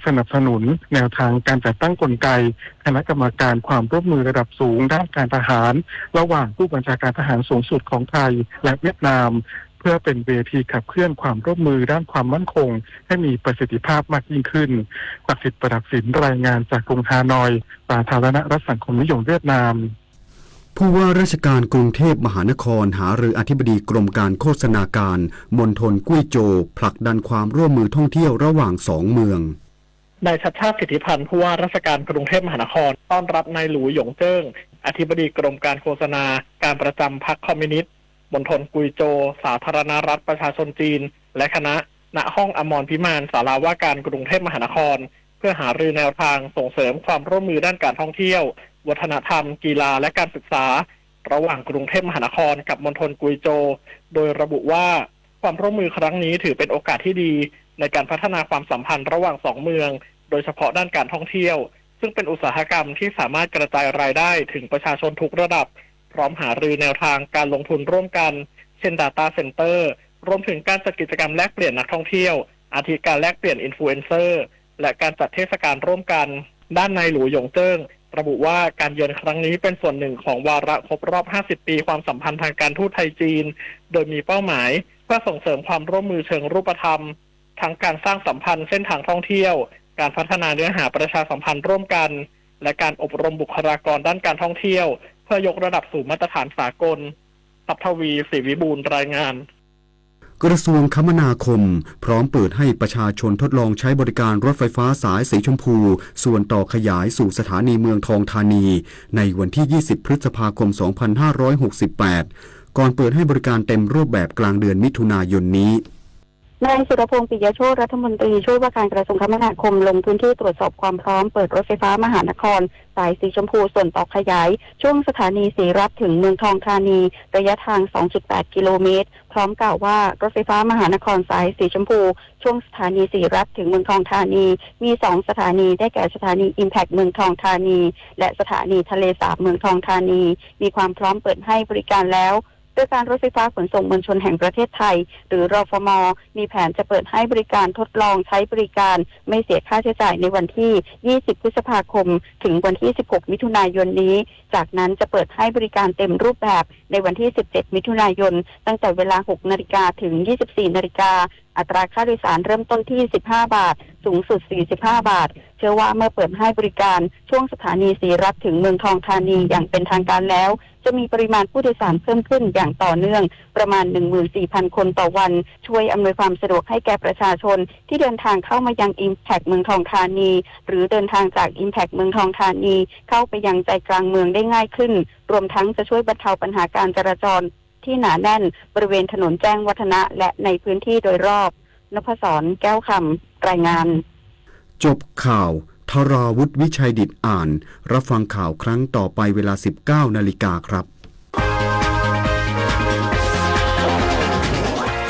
สนับสนุนแนวทางการจัดตั้งกลไกคณะกรรมการความร่วมมือระดับสูงด้านการทหารระหว่างผู้บัญชาการทหารสูงสุดของไทยและเวียดนามเพื่อเป็นเวทีขับเคลื่อนความร่วมมือด้านความมั่นคงให้มีประสิทธิภาพมากยิ่งขึ้น ศักดิ์สิทธิ์ประดับศิลป์รายงานจากกรุงฮานอยสาธารณรัฐสังคมนิยมเวียดนาม ผู้ว่าราชการกรุงเทพมหานครหารืออธิบดีกรมการโฆษณาการมณฑลกุ้ยโจวผลักดันความร่วมมือท่องเที่ยวระหว่างสองเมือง นายชัชชาติ สิทธิพันธ์ ผู้ว่าราชการกรุงเทพมหานคร ต้อนรับนายหลูหยงเจิ้ง อธิบดีกรมการโฆษณาการประจำพรรคคอมมิวนิสต์มณฑลกุยโจว สาธารณรัฐประชาชนจีน และคณะ ณ ห้องอมรพิมาน ศาลาว่าการกรุงเทพมหานคร เพื่อหารือแนวทางส่งเสริมความร่วมมือด้านการท่องเที่ยว วัฒนธรรม กีฬา และการศึกษา ระหว่างกรุงเทพมหานครกับมณฑลกุยโจว โดยระบุว่า ความร่วมมือครั้งนี้ถือเป็นโอกาสที่ดีในการพัฒนาความสัมพันธ์ระหว่างสองเมือง โดยเฉพาะด้านการท่องเที่ยว ซึ่งเป็นอุตสาหกรรมที่สามารถกระจายรายได้ถึงประชาชนทุกระดับ พร้อมหารือแนวทางการลงทุนร่วมกัน เช่น Data Center รวมถึงการจัดกิจกรรมแลกเปลี่ยนนักท่องเที่ยว อาทิการแลกเปลี่ยนอินฟลูเอนเซอร์ และการจัดเทศกาลร่วมกัน ด้านนายหลูหยงเจิ้ง ระบุว่าการเยือนครั้งนี้เป็นส่วนหนึ่งของวาระครบรอบ ห้าสิบ ปีความสัมพันธ์ทางการทูตไทย-จีน โดยมีเป้าหมายเพื่อส่งเสริมความร่วมมือเชิงรูปธรรม ทั้งการสร้างสัมพันธ์เส้นทางท่องเที่ยว การพัฒนาเนื้อหาประชาสัมพันธ์ร่วมกัน และการอบรมบุคลากรด้านการท่องเที่ยว เพื่อยกระดับสู่มาตรฐานสากล ทรัพย์ทวี ศรีวิบูลย์ รายงาน กระทรวงคมนาคมพร้อมเปิดให้ประชาชนทดลองใช้บริการรถไฟฟ้าสายสีชมพูส่วนต่อขยายสู่สถานีเมืองทองธานีในวันที่ ยี่สิบ พฤษภาคม สองพันห้าร้อยหกสิบแปด ก่อนเปิดให้บริการเต็มรูปแบบกลางเดือนมิถุนายนนี้ นายสุรพงษ์ ปิยโชติ รัฐมนตรีช่วยว่าการกระทรวงคมนาคมลงพื้นที่ตรวจสอบความพร้อมเปิดรถไฟฟ้ามหานครสายสีชมพูส่วนต่อขยายช่วงสถานีศรีรัฐถึงเมืองทองธานีระยะทาง สองจุดแปด กิโลเมตร พร้อมกล่าวว่ารถไฟฟ้ามหานครสายสีชมพูช่วงสถานีศรีรัฐถึงเมืองทองธานีมีสองสถานีได้แก่สถานี Impact เมืองทองธานีและสถานีทะเลสาบเมืองทองธานีมีความพร้อมเปิดให้บริการแล้ว โดยการรถไฟฟ้าขนส่งมวลชนแห่งประเทศไทย หรือ รฟม มีแผนจะเปิดให้บริการทดลองใช้บริการไม่เสียค่าใช้จ่ายในวันที่ ยี่สิบ พฤษภาคม ถึงวันที่ สิบหก มิถุนายนนี้ จากนั้นจะเปิดให้บริการเต็มรูปแบบในวันที่ สิบเจ็ด มิถุนายน ตั้งแต่เวลา หก นาฬิกา ถึง ยี่สิบสี่ นาฬิกา อัตราค่าโดยสารเริ่มต้นที่ สิบห้า บาท สูงสุด สี่สิบห้า บาท เชื่อว่าเมื่อเปิดให้บริการช่วงสถานีศรีรัฐถึงเมืองทองธานีอย่างเป็นทางการแล้ว จะมีปริมาณผู้โดยสารเพิ่มขึ้นอย่างต่อเนื่องประมาณ หนึ่งหมื่นสี่พัน คนต่อวัน ช่วยอำนวยความสะดวกให้แก่ประชาชนที่เดินทางเข้ามายัง Impact เมืองทองธานี หรือเดินทางจาก Impact เมืองทองธานี เข้าไปยังใจกลางเมืองได้ง่ายขึ้น รวมทั้งจะช่วยบรรเทาปัญหาการจราจรที่หนาแน่นบริเวณถนนแจ้งวัฒนะและในพื้นที่โดยรอบ นพศร แก้วคำ รายงาน จบข่าว ธราวุฒิ วิชัยดิษฐ์อ่าน รับฟังข่าวครั้งต่อไปเวลา สิบเก้า นาฬิกาครับ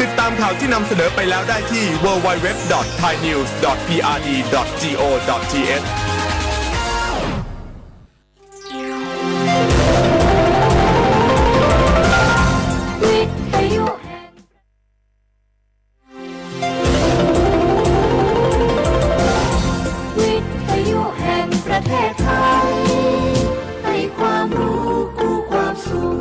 ติดตามข่าวที่นำเสนอไปแล้วได้ที่ ดับเบิลยู ดับเบิลยู ดับเบิลยู ดอท ไทยนิวส์ ดอท พีอาร์ดี ดอท จีโอ ดอท ทีเอช วิทยุแห่ง วิทยุแห่งประเทศไทย ให้ความรู้คู่ความสุข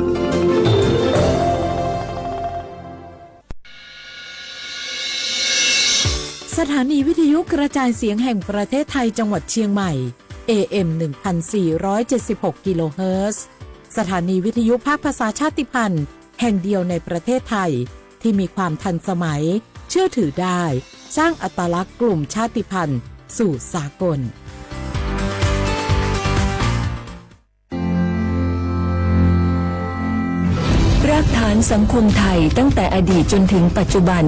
สถานีวิทยุกระจายเสียงแห่งประเทศไทยจังหวัดเชียงใหม่ เอเอ็ม หนึ่งพันสี่ร้อยเจ็ดสิบหก กิโลเฮิรตซ์ สถานีวิทยุภาคภาษาชาติพันธุ์แห่งเดียวในประเทศไทย ที่มีความทันสมัย เชื่อถือได้ สร้างอัตลักษณ์กลุ่มชาติพันธุ์สู่สากล รากฐานสังคมไทยตั้งแต่อดีตจนถึงปัจจุบัน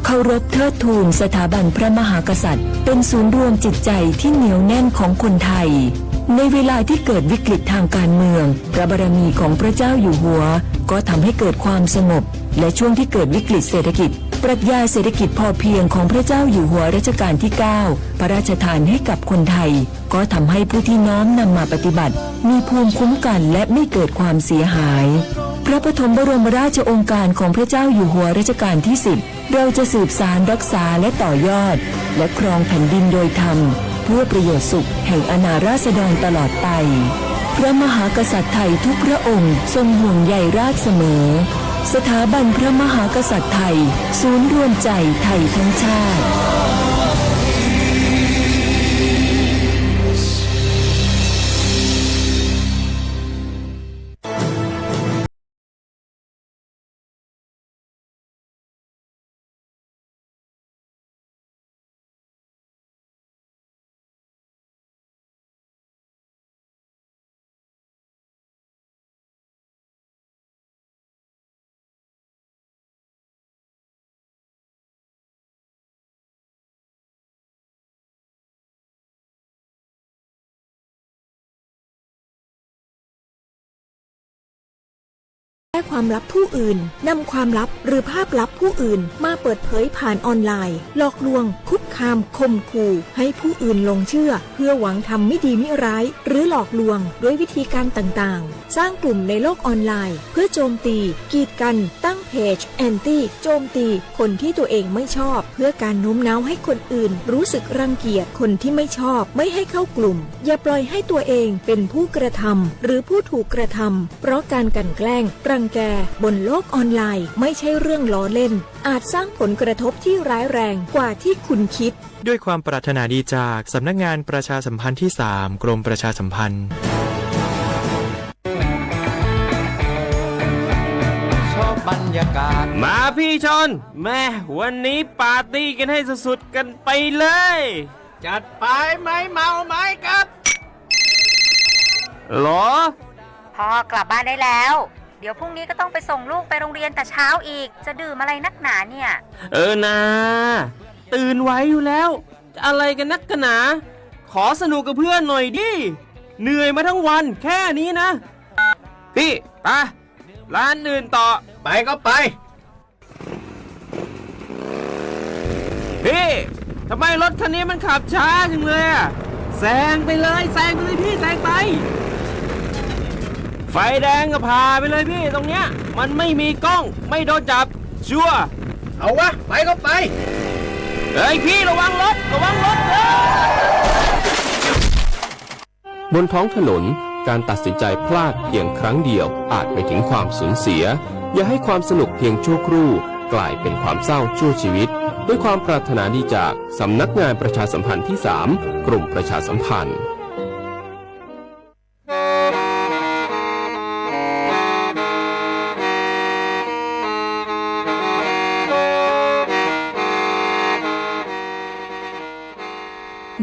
เคารพเทิดทูนสถาบันพระมหากษัตริย์ เป็นศูนย์รวมจิตใจที่เหนียวแน่นของคนไทย ในเวลาที่เกิดวิกฤตทางการเมือง พระบารมีของพระเจ้าอยู่หัว ก็ทำให้เกิดความสงบ และช่วงที่เกิดวิกฤตเศรษฐกิจ ปรัชญาเศรษฐกิจพอเพียงของพระเจ้าอยู่หัวรัชกาลที่ เก้า พระราชทานให้กับคนไทย ก็ทำให้ผู้ที่น้อมนำมาปฏิบัติ มีภูมิคุ้มกันและไม่เกิดความเสียหาย พระปฐมบรมราชโองการของพระเจ้าอยู่หัวรัชกาลที่สิบ เราจะสืบสานรักษาและต่อยอด และครองแผ่นดินโดยธรรม เพื่อประโยชน์สุขแห่งอาณาราษฎรตลอดไป พระมหากษัตริย์ไทยทุกพระองค์ทรงห่วงใยราษฎร์เสมอ สถาบันพระมหากษัตริย์ไทย ศูนย์รวมใจไทยทั้งชาติ แพร่ความลับผู้อื่น นำความลับหรือภาพลับผู้อื่นมาเปิดเผยผ่านออนไลน์ หลอกลวง คุกคาม ข่มขู่ ให้ผู้อื่นหลงเชื่อ เพื่อหวังทำไม่ดีมิร้าย หรือหลอกลวงด้วยวิธีการต่างๆ สร้างกลุ่มในโลกออนไลน์ เพื่อโจมตี กีดกัน ตั้งเพจ แอนตี้ โจมตี คนที่ตัวเองไม่ชอบ เพื่อการโน้มน้าวให้คนอื่นรู้สึกรังเกียจคนที่ไม่ชอบ ไม่ให้เข้ากลุ่ม อย่าปล่อยให้ตัวเองเป็นผู้กระทำ หรือผู้ถูกกระทำ เพราะการกลั่นแกล้ง รังแก บนโลกออนไลน์ ไม่ใช่เรื่องล้อเล่น อาจสร้างผลกระทบที่ร้ายแรงกว่าที่คุณคิด ด้วยความปรารถนาดีจากสำนักงานประชาสัมพันธ์ที่สาม กรมประชาสัมพันธ์ มาพี่ชอน แม่ วันนี้ปาร์ตี้กันให้สุดๆกันไปเลย จัดไป ไม้เมาไม้กลับ หรอ พอกลับบ้านได้แล้ว เดี๋ยวพรุ่งนี้ก็ต้องไปส่งลูกไปโรงเรียนแต่เช้าอีก จะดื่มอะไรนักหนาเนี่ย เออนา ตื่นไหวอยู่แล้ว จะอะไรกันนักกันหนา ขอสนุกกับเพื่อนหน่อยดิ เหนื่อยมาทั้งวันแค่นี้นะ พี่ ไป ร้านอื่นต่อ ไปก็ไป พี่ ทำไมรถคันนี้มันขับช้าจังเลยอะ แซงไปเลย แซงไปเลยพี่ แซงไป ไฟแดงก็ผ่าไปเลยพี่ ตรงเนี้ย มันไม่มีกล้อง ไม่โดนจับ ชัวร์ เอาวะ ไปก็ไป เฮ้ยพี่ ระวังรถ ระวังรถ เฮ้ย บนท้องถนน การตัดสินใจพลาดเพียงครั้งเดียวอาจไปถึงความสูญเสีย อย่าให้ความสนุกเพียงชั่วครู่กลายเป็นความเศร้าชั่วชีวิต ด้วยความปรารถนาดีจากสำนักงานประชาสัมพันธ์ที่สาม กรมประชาสัมพันธ์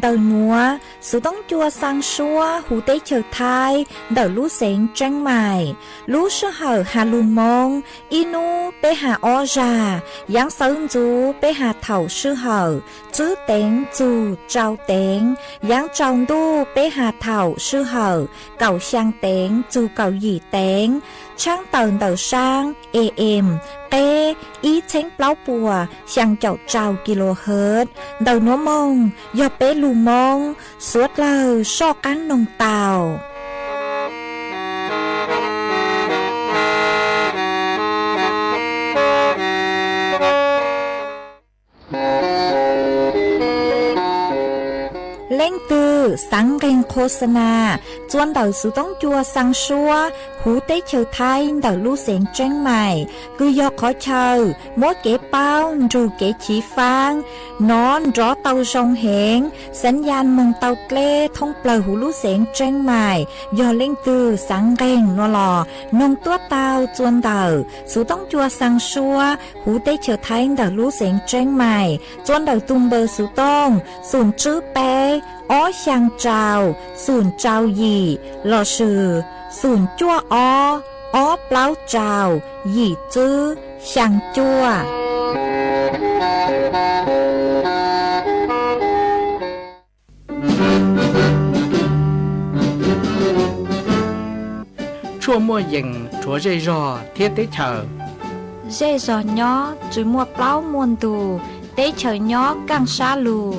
Ntawm nuav, Xov Tooj Cua xaa suab huv teb chaws Thaib ntawm lub xeev Tsheej Maim. Lub sij hawm has lug Moob, ib nub peb has ob zag, yaav xawv ntxuv peb has thaum sij hawm tswb teev txug tsau teev, yaav tsaus ntuj peb has thaum sij hawm kaum xyaa teev txug kaum yim teev, tshaab tawm ntawm saab A M qeb ib txheeb plaub puas xyaa caum rau kilohertz. Ntawm nuav moog yog peb lug Moob suav dlawg soj qaab noog tau. Leej twg xaav nqeeg qho xa nas txua ntawm Xov Tooj Cua xaa suab huv teb chaws Thaib ntawm lub xeev Tsheej Maim, kws yog qhov chaw muab kev paub nrug kev chiv faab nov nrov tau zoo heev, xaav yaj moog tau dleb thoob plawg huv lub xeev Tsheej Maim. Yog leej twg xaav nqeeg nuav los noog tuab tau txua ntawm Xov Tooj Cua xaa suab huv teb chaws Thaib ntawm lub xeev Tsheej Maim txua ntawm tug npawb Xov Tooj xoom tswb peb ob xyaa rau xoom rau yim lossis xoom cuaj ob ob plaub rau yim tswb xyaa cuaj. Tshuaj muaj yees rhuav zej zog thiab teb chaws. Zej zog nyob tsi muaj plaub muaj ntug, teb chaws nyob kaaj sab lug.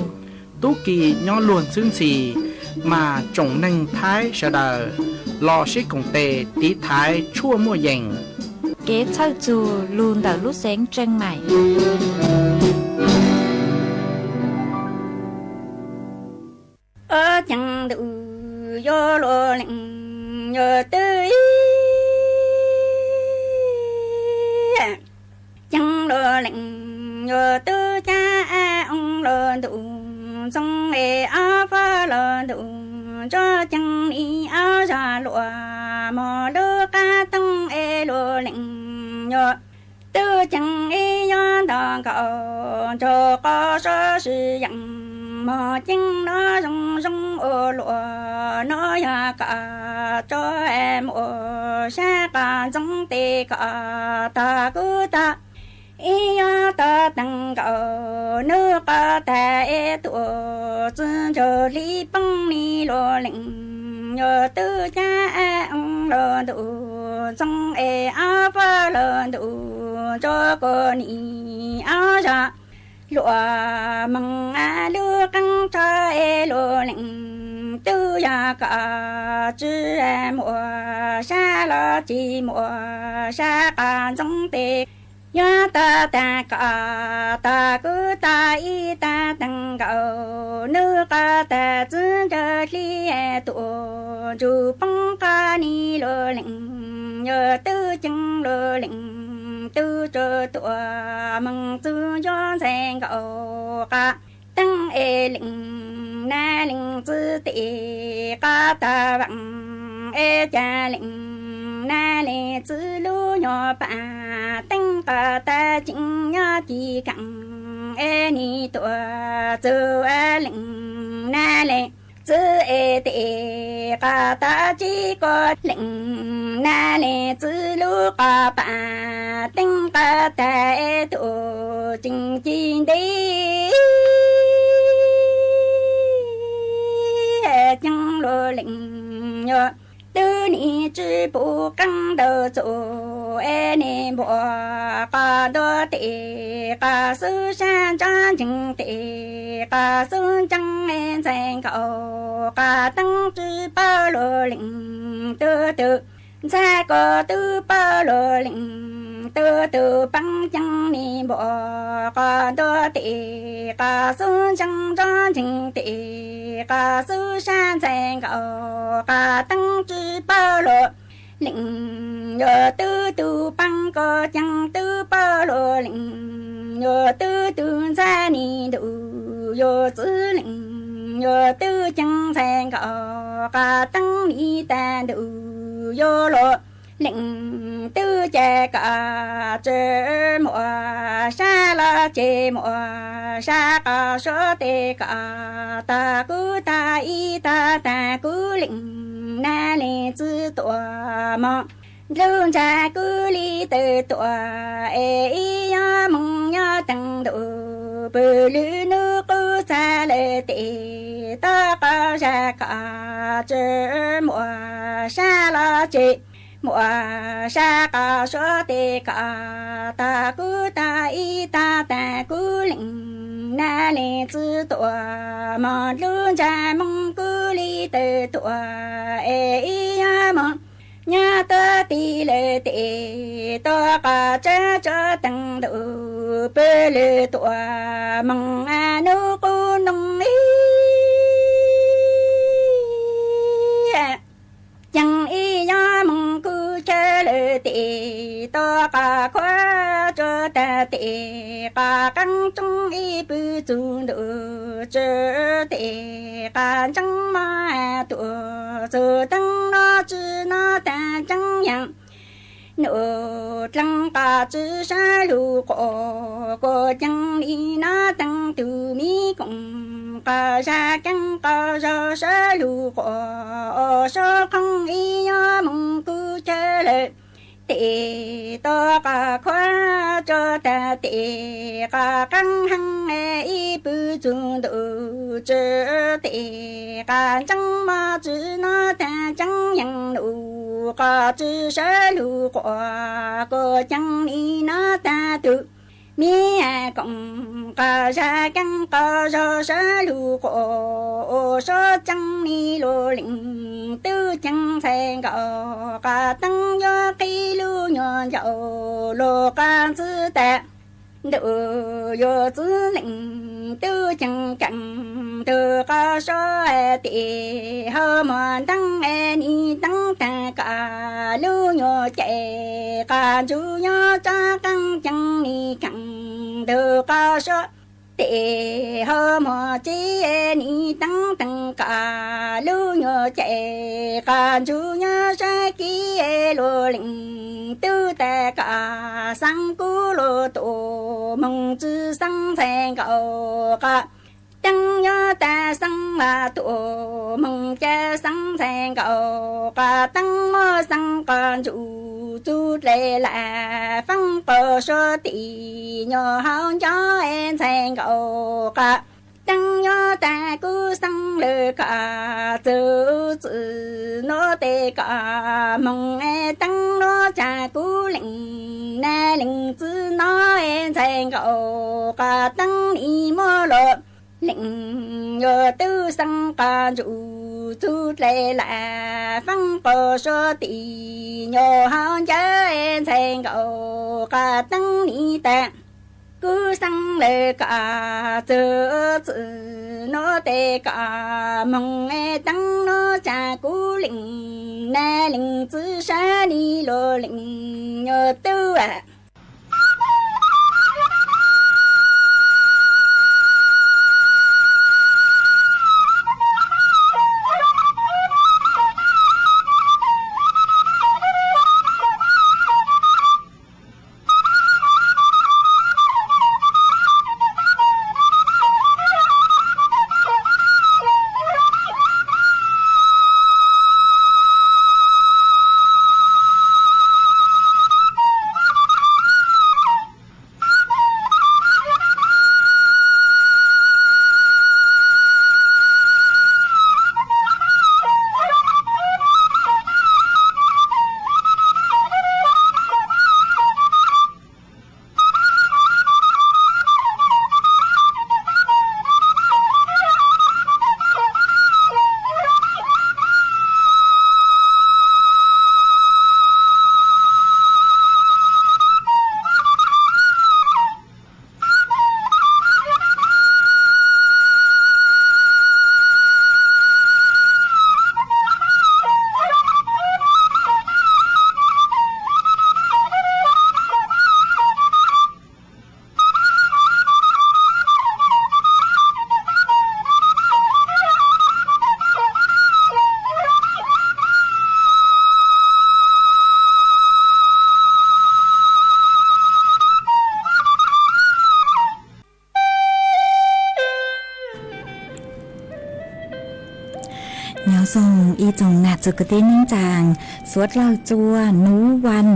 Tub ki nyob luag ntxhwb ntxhi, mas tsoom neeg Thaib sawv daws los sib koom tes tiv thaiv tshuaj muaj yees. Kev txhawj txug lug ntawm lub xeev Tsee Maim. Ua ceeb ntuj yuav luag leej yuav twb ib, ceeb luag leej yuav twb cab ab oo luag ntuj ntxoo es ob fab luag ntuj ntsuag ceeb li ob zag luam mog lub qab toog es luag leej yuav twb ceeb ib yuav ntog nkaus nrug qos sab sib yeem mog ceeb no zoo zoo ua luam no yog kom tso muaj sab qab ntxoo tes kom tag kub tag ib yuav tog teeg nkaus nub qos tag es tuaj txwv nrug hli poob li luag leej yuav twb cab ab oo luag ntuj ntxoo es ob fab luag ntuj ntsuag kuj nim ob zag luam moog ab lub qeeb tsho es luag leej twb yog kom tsi muaj sab los tsi muaj sab qab ntxoo tes yuav tog tag kom tag kub tag ib tag teeg nkaus nub qos tag txwv nrug hli tuaj ntsuj poob qab ni luag leej yuav twb ceeb luag leej twb tsuas tuaj moog txug yuav ntxhais nkaus qab teeb es leej nab leej txwv tes qab tag vaam es ca leej nab leej txwv lub nyuag pam teeb qab tag tseem nyob ci kaam es nim tuaj txug leej nab leej txwv es tes qab tag tsi kuj leej nab leej txwv lub qab pam teeb qab tag es tuaj tseem ci ntev ceeb luag leej yuav twb nim tsi pum qeeb ntawd txuj es nim npuaj qab ntuj tes qab xub sab ntsa ntseeg tes qab xub ntseeg es ntxhais nkaus qab teeb tsi paub luag leej twb twb ntxhais kuj twb paub luag leej twb twb paab ceeb nim npuaj qab ntuj tes qab xub ntseeg ntsa ntseeg tes qab xub sab ntxhais nkaus qab teeb tsi paub luag leej yuav twb tug paab kuj ceeb twb paub luag leej yuav twb tug ntxhais nim ntuj yuav txwv leej yuav twb ceeb ntxhais nkaus qab teeb nim tag ntuj yuav luag leej twb ca kom tsi muaj sab los tsi muaj sab qab suav tes kom tag kub tag ib tag tag kub leej nab leej txwv tuaj moog lug ntsa kub li tawm tuaj es ib yuav moog nyob teev ntuj pwg lwm nub qub txag lawm tes tog qab zag kom tsi muaj sab los tsi muaj sab qab suav tes kom tag kub tag ib tag tag kub leej nab leej txwv tuaj moog lug ntsa moog kub li tawm tuaj es ib yuav moog nyob tag ti lawm tes tog qab tsa tso teev ntuj pwg lwm tuaj moog nub qub noo ib ceeb ib yuav moog kub chaw lawm tes tog qab khuav tso tag tes qab qeeb tsoob ib pwg txug ntuj tsi tes qab ntseeb mog tuaj txug teeb no tsi no tag tseeb yeej nub dleeg qab tsi sab lug quas kuj ceeb li no teev tug mi koom qab zag keeb qab zag sab lug quas ua sab qhoov ib yuav moog kub chaw lawm tes tog qab khuav tso tag tes qab qeeb heev ib pwg txug ntuj tsi tes qab ntseeb mog tsi no tag tseeb yeej nub qab tsi sab lug quas kuj ceeb li no tag tug mi koom qab zag keeb qab zag sab lug quas ua sab ceeb li luag leej tub ceev ntxhais nkaus, qas teeb yuav qhib lub nyuag ncauj lug qas ntxwb tas. Ntuj yuav txwv leej tub ceev keej tug qas sua, tim hauv mos nteeb es nim teeb taag kom lub nyuag cai qas ntsuj nyob tsob qeej ceev nim keej tug qas sua. Tim hauv mos tsev nim teeb taag kom lub nyuag cai qas ntsuj nyob sab kev lug leej tub tas kom xeeb kub lug tus moog tsi xeeb ntxhais nkaus qas teeb nyob tas xeeb mas tus moog ca xeeb ntxhais nkaus qas teeb muab xeeb qas ntsuj txug dlej lam feeb qas sua tim nyuag hauv ncauj es ntxhais nkaus qas teeb nyob tas kub xeeb lawm kom txug txwm nuav tes kom moog es teeb nuav tsa kub leej nab leej txwv no es ntxhais nkaus qas teeb nim muab lug leej yuav tub xeeb qas ntsuj txug dlej lam feeb qas sua tim nyuag hauv ncauj es ntxhais nkaus qas teeb nim tas kub xeeb lawm kom txug txwm nuav tes kom moog es teeb nuav tsa kub leej nab leej txwv sab nim lug leej yuav tub. Nyob zoo ib tsoom nam txiv kwv tij neej tsaa, suav dlawg txua nuv vas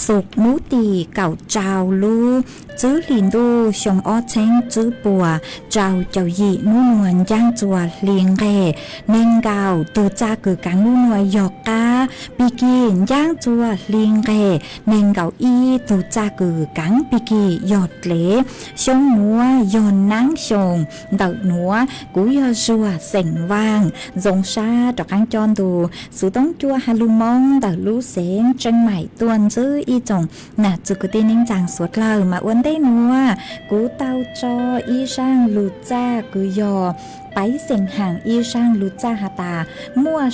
xuv nub tim kaum rau lub tsib hlis ntuj xyoo ob txheeb tsib puas rau caum yim nub nuav ncaab txua hli nqeg neeg nkaum. Tug txaj kws kaav nub nuav yog qaab pig kig ncaab txua hli nqeg neeg nkaum ib. Tug txaj kws kaav pig kig yog dlev. Xyoo nuav yog naab xyoo ntawm nuav. Kuv yog Zuag xeem Vaaj, zoo sab rov qaab coj ntu xuv toob cua has lug Moob ntawm lub xeev Tseeb Maim tuaj ntsib ib tsoom nam txiv kwv tij neej tsaa suav dlawg. Mas ua ntej nuav kuv tau tso ib zaaj lug txaj kws yog paiv xeem haam ib zaaj lug txaj has tas muaj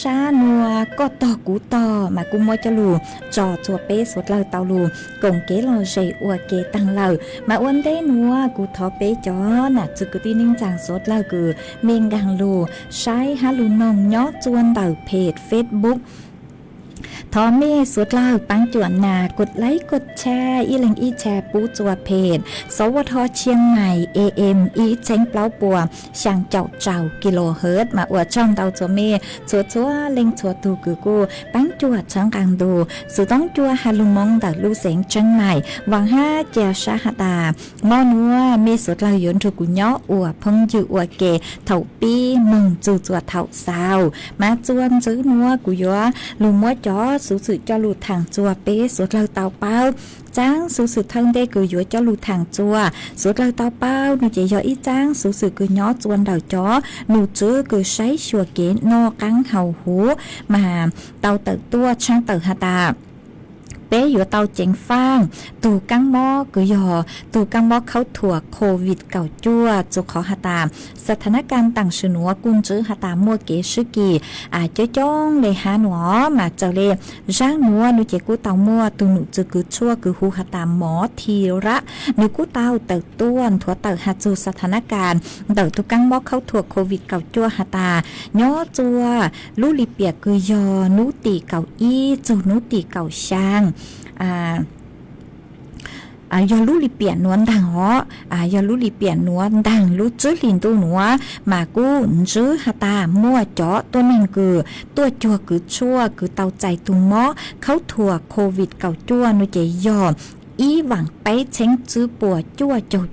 sab nua koj tog kuv tog, mas kuj muab coj lug tso txua peb suav dlawg tau lug koom kev lom zem ua ke taag lawm. Mas ua ntej nuav kuv thov peb cov nam txiv kwv tij neej tsaa suav dlawg kws mej nkaag lug saib hab lug noog nyob txua ntawm peg Facebook, thov mej suav dlawg paab cuam nas kua laib kua tshab ib leeg ib tshab pub txua peg sawv tho Tshiab Mais A M ib txheeb plaub puas xyaa caum rau kilohertz. Mas ua tsaug ntau txua mej txhua txhua leej txhua tug kws kuj paab cuam txhawb nqaa ntu xuv toob cua has lug Moob ntawm lub xeev Tseeb Mais. Vaam hab ca sab has tas mo nuav mej suav dlawg yuav nrug kuv nyob ua phooj ywg ua ke thaum pib moog txug txua thaum xaus. Mas txua ntxiv nuav kuv yuav lug muab cov xuv xwm coj lug thaam txuas, peb suav dlawg tau paub. Txaab xuv xwm thawj ntej kws yuav coj lug thaam txuas, suav dlawg tau paub, nwg ces yog ib txaab xuv xwm kws nyob txuas ntawm cov num tswv kws saib xyuas kev noj qaab haus huv mas tau tawm tuaj tshaab tawm has tas peb yuav tau ceev faaj tug kaab mob kws yog tug kaab mob khaub thuas COVID kaum cuaj, txug qhov has tas xa tha nab ka taam sim nuav kuj ntswv has tas muaj kev swb kis coob coob le hab nuav mas txawm le zaab nuav nwg ces kuj tau muaj tug num tswv kws tshuaj kws hu has tas mov thi rab, nwg kuj tau tawm tuaj nthuav tawm has txug xa tha nab ka ntawm tug kaab mob khaub thuas COVID kaum cuaj has tas nyob txuas lub lim piam kws yog nub tim kaum ib txug nub tim kaum xyaa, yog lub lim piam nuav ntaag os, yog lub lim piam nuav ntaag lub tswb hli ntuj nuav mas kuj ntswv has tas muaj cov tuab neeg kws tuaj cuag kws tshuaj kws tau txais tug mob khaub thuas COVID kaum cuaj nwg ces yog ib vaam peb txheeb tswb puas cuaj caug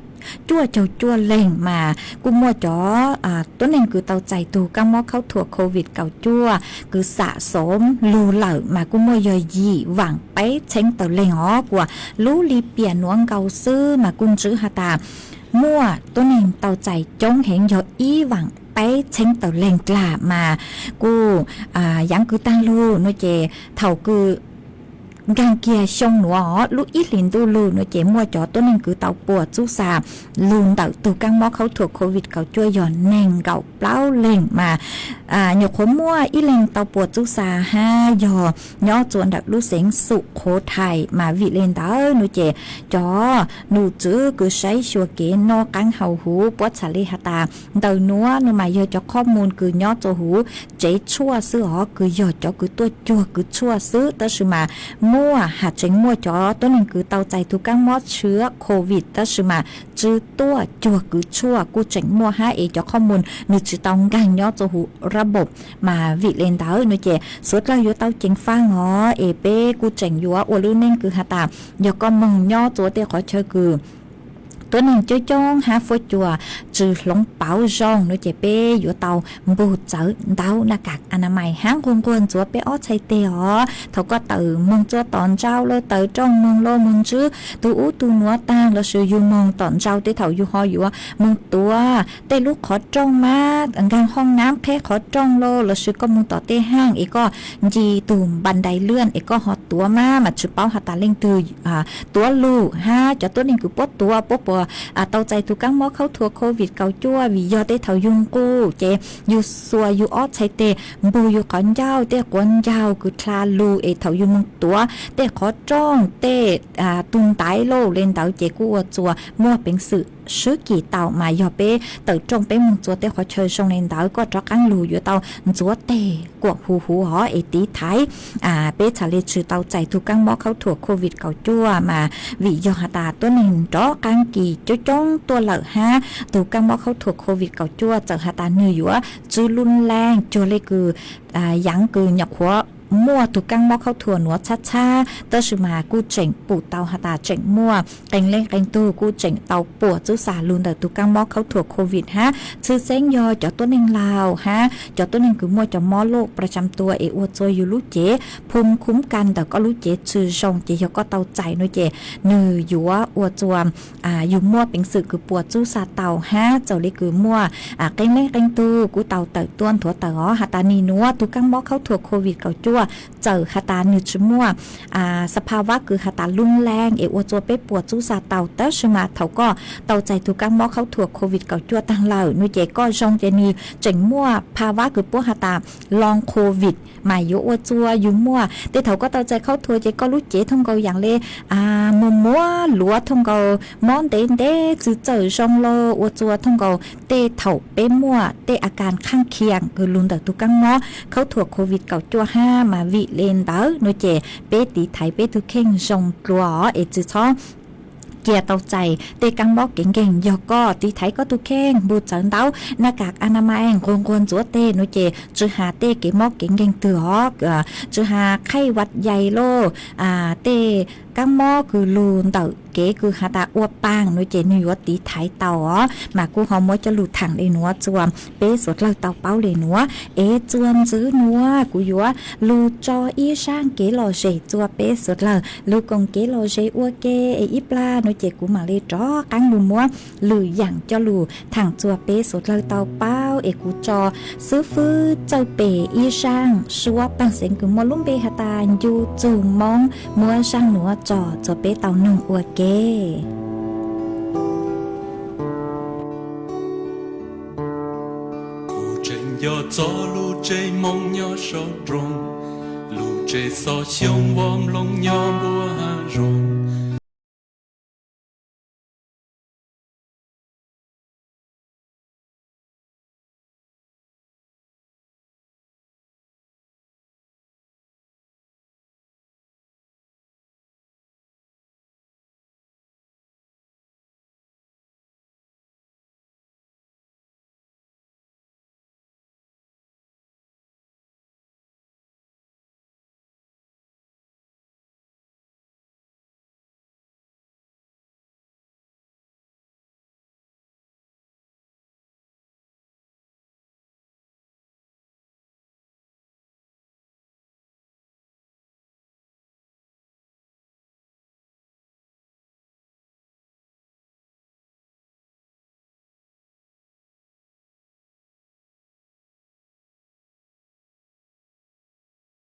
cuaj leeg mas kuj muaj cov tuab neeg kws tau txais tug kaab mob khaub thuas COVID kaum cuaj kws xam xoov lug lawm mas kuj muaj yog yim vaam peb txheeb tawm leeg os. Kuas lub lim piam nuav nkaus xwb mas kuj ntswv has tas muaj tuab neeg tau txais coob heev yog ib vaam peb txheeb tawm leeg dlaag mas kuj yaav kws taag lug nwg ces thaum kws nkaag kiag xyoo nuav os lub ib hlis ntuj lug nwg ces muaj cov tuab neeg kws tau puas txub xa lug ntawm tug kaab mob khaub thuas COVID kaum cuaj yog neeg nkaum plaub leeg mas nyuam qhuav muaj ib leeg tau puas txub xa hab yog nyob txuas ntawm lub xeev Xum Qhuv Thais mas vim le ntawd nwg ces cov num tswv kws saib xyuas kev noj qaab haus huv puab txham le has tas ntawm nuav nwg mas yog cov qhob mus kws nyob txuas huv tsev tshuaj xwb os, kws yog cov kws tuaj cuag kws tshuaj xwb tab sis mas muaj has tseem muaj cov tuab neeg kws tau txais tug kaab mob tshwv COVID tab sis mas tsi tuaj cuag kws tshuaj kuj tseem muaj hab es cov qhob mus nwg tsi tau nkaag nyob txuas huv rab npaum mas vim le ntawd nwg ces suav dlawg yuav tau ceev faaj os es peb kuj tseem yuav ua lub neej kws has tas yog koj moog nyob txuas tej qhov chaw kws tuab neeg coob coob hab fuab cua tsi hloov pauv zoo nwg ces peb yuav tau npug txawv ntau naj kam anamais hab nquag nquag ntxuav peb ob txhais teg os. Thaum koj tawm moog txuas tom ntsau los tawm rooj moog los moog ntswb tug ub tug nuav taag lossis yug moog tom ntsau tej thaum yug ho yuav moog tuav tej lub qhov rooj mas nkaag hoob nab qheb qhov rooj los lossis koj moog tom tej haaj es koj nci tug npas ntais lwaj es koj ho tuav mas mas tsi paub has tas leej twg tuav lug hab cov tuab neeg kws puab tuav puab puas tau txais tug kaab mob khaub thuas COVID kaum cuaj vim yog tej thaum yug nqug ces yug xuas yug ob txhais teg npug yug qhov ncauj tej quav ncaug kws dlha lug es thaum yug moog tuav tej qhov rooj tej tug ntaiv laj le ntawd ces kuj ua txuas muaj peev xwm swb kis tau mas yog peb tawm rooj peb moog txuas tej qhov chaw zoo le ntawd koj rov qaab lug yuav tau ntxuav teg kuam huv huv hov es tiv thaiv peb txhad le tsi tau txais tug kaab mob khaub thuas COVID kaum cuaj mas vim yog has tas tuab neeg rov qaab kis coob coob tuaj lawm hab tug kaab mob khaub thuas COVID kaum cuaj txawm has tas nwg yuav tsw lub laaj cuag le kws yaav kws nyuam qhuav muaj tug kaab mob khaub thuas nuav txhab txhab tab sis mas kuj tseem pum tau has tas tseem muaj qee leej qee tug kuj tseem tau puas txub xa lug ntawm tug kaab mob khaub thuas COVID hab tshwj xeeb yog cov tuab neeg laug hab cov tuab neeg kws muaj cov mob loj pra tsam tua es ua txuas yug lub cev phum khum ka ntawm koj lub cev tsi zoo ces yog koj tau txais nwg ces nwg yuav ua txuas yug muaj peev xwm kws puas txub xa tau hab txawm le kws muaj qee leej qee tug kuj tau tawm tuaj nthuav tawm os has tas nim nuav tug kaab mob khaub thuas COVID kaum cuaj txawm has tas nwg tsi muaj xa pha vab kws has tas lub laaj es ua txuas peb puas txub xa tau tab sis mas thaum koj tau txais tug kaab mob khaub thuas COVID kaum cuaj taag lawm nwg ces koj zoo ces nwg tseem muaj pha vab kws puab has tas long COVID mas yuav ua txuas yug muaj tej thaum koj tau txais khaub thuas ces koj lub cev thooj nkaus yaam le muag muag luav thooj nkaus mob ntev ntev tsi txawm zoo los ua txuas thooj nkaus tej thaum peb muaj tej a kas qhaaj khiam kws lug ntawm tug kaab mob khaub thuas COVID kaum cuaj hab mas vim le ntawd nwg ces peb tiv thaiv peb tug kheej zoo dlua os es tsi txhob cia tau txais tej kaab mob kev nkeeg. Yog koj tiv thaiv koj tug kheej npug txawv ntau naj kam anamais nquag nquag ntxuav teg nwg ces tsi has tej kev mob kev nkeeg twg os, tsi has qhaij vaj yais los tej kaab mob kws lug ntawm kev kws has tas ua paas nuav ces nwg yuav tiv thaiv tau os. Mas kuv ho muab cov lug thaam le nuav txuas peb suav dlawg tau paub le nuav. Es txuas ntxiv nuav kuv yuav lug tso ib zaaj kev lom zem txuas peb suav dlawg lug koom kev lom zem ua ke. Es ib plag nuav ces kuv maam le rov qaab lug muab lwm yaam coj lug thaam txuas peb suav dlawg tau paub. Es kuv tso xwb fwb txawj pem ib zaaj suab paj xeem kws muaj lub npe has tas Ncu Txug Moob, muab zaaj nuav tso txuas peb tau noog ua ke. Kuv tseem nco txog lub tsev moo nyob saum nroog, lub tsev xov xyoob vov nplooj nyob npuab hav zoov.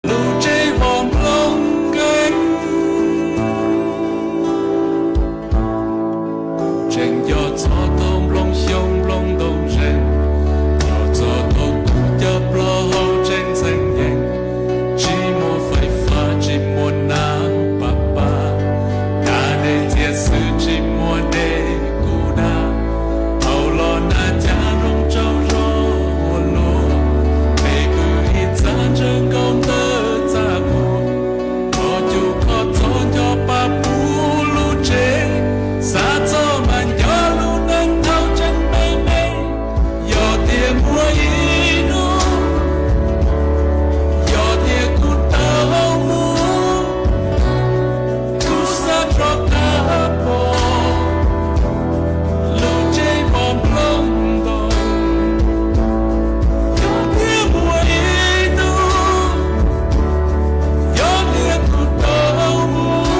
Lub tsev vov nplooj nkeeg, tseem nco txog tau nplooj xyoob nplooj ntoo zeeg, nco txog tau kuv cov plaub hau tseem ntxeev nyees, tsis muaj fais fab tsis muaj nab pab pab, nab dej txias xwb tsis muaj dej kuv dab, thaum los nag cav zoo tsaug zog ua luaj, peb kwv ib txha ntsawg nkaus ntawm txaj muag, kho cub kho txob nco pab puv lub tsev, xav txog mas nco lub neej thaum tseem me me, yog tias muaj ib hnub, yog tias kuv tau mus, kuv xav rov qab pom lub tsev vov nplooj ntoos. Yog tias muaj ib hnub, yog tias kuv tau mus,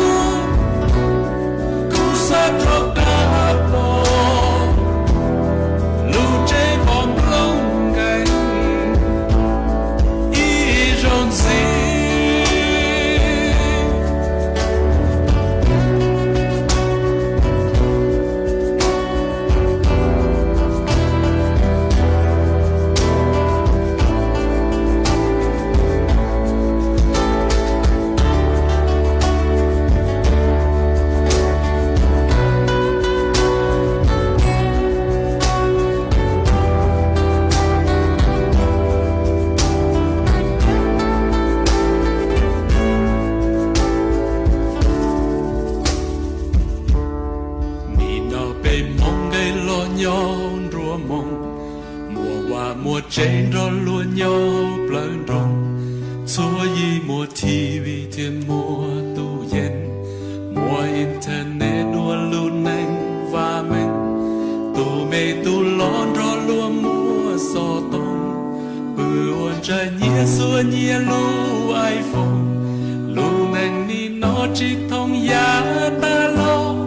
kuv xav rov qab pom lub tsev vov nplooj nkeeg ib zaug ntxiv. Nim no peb Hmoob nqe los nyob nruab moos, muaj vaj muaj tsev nrog luag nyob plawv nroog, txhua yim muaj T V thiab muaj tub yees, muaj internet dua lub neej vaj meej, tus me tub loj nrog luag muaj xov tooj, pw ua ntshav nyiaj xuav nyiaj lub iPhone, lub neej nim no tsis thooj yam tag los,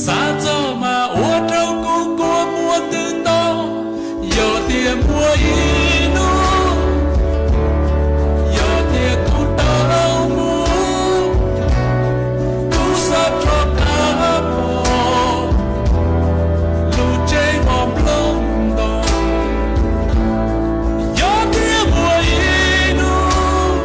xav txog mas ua rau kuv kua muag twb nto. Yog tias muaj ib hnub, yog tias kuv tau mus, kuv xav rov qab pom lub tsev vov nplooj ntoos. Yog tias muaj ib hnub,